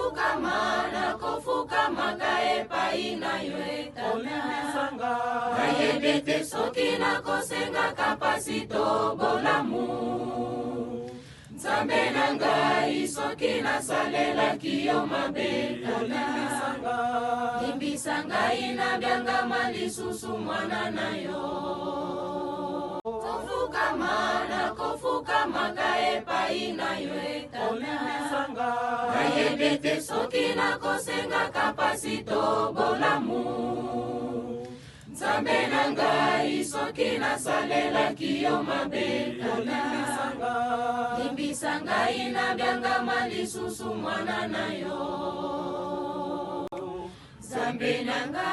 Kofukama nakofukamaka epai na yo e Tata. Nayebi ete soki nakosengaka pasi to bolamu, Nzambe na ngai, soki nasalelaki yo mabe, Tata, limbisa ngai nabyangama lisusu mwana na yo. Kofukama nakofukamaka epai na yo e Tata. Nayebi ete soki nakosengaka pasi to bolamu, Nzambe na ngai, soki nasalelaki yo mabe, Tata, limbisa ngai nabyangama lisusu mwana na yo. Nzambe na nga,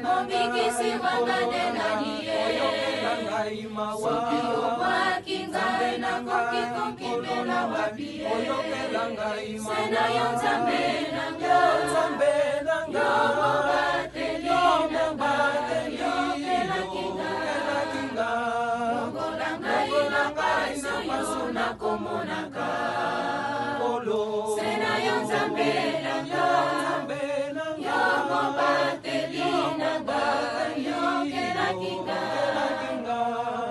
mobikisi wa nga nde nani ye? Soki obwaki ngai, nakoki kokimela wapi ye? Se na yo Nzambe na nga, yo mobateli na nga, yokelaki nga, longola ngai na pasi oyo nakomonaka. Se na yo Nzambe na nga, yo mobateli na nga, yokelaki nga,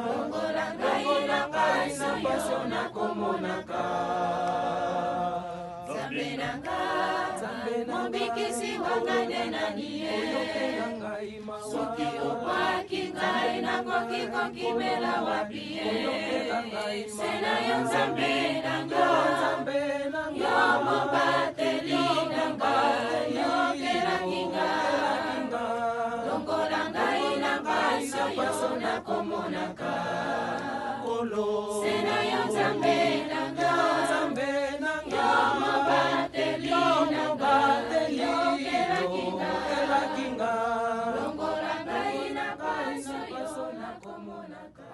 longola ngai na pasi oyo nakomonaka. Nzambe na nga, mobikisi wa nga nde nani ye? Soki obwaki ngai, nakoki kokimela wapi ye? Se na yo Nzambe na nga, yo mobateli na nga, yokelaki nga, longola ngai na pasi oyo nakomonaka. Se na yo Nzambe na nga, yo mobateli na nga, yokelaki nga, longola ngai na pasi oyo nakomonaka.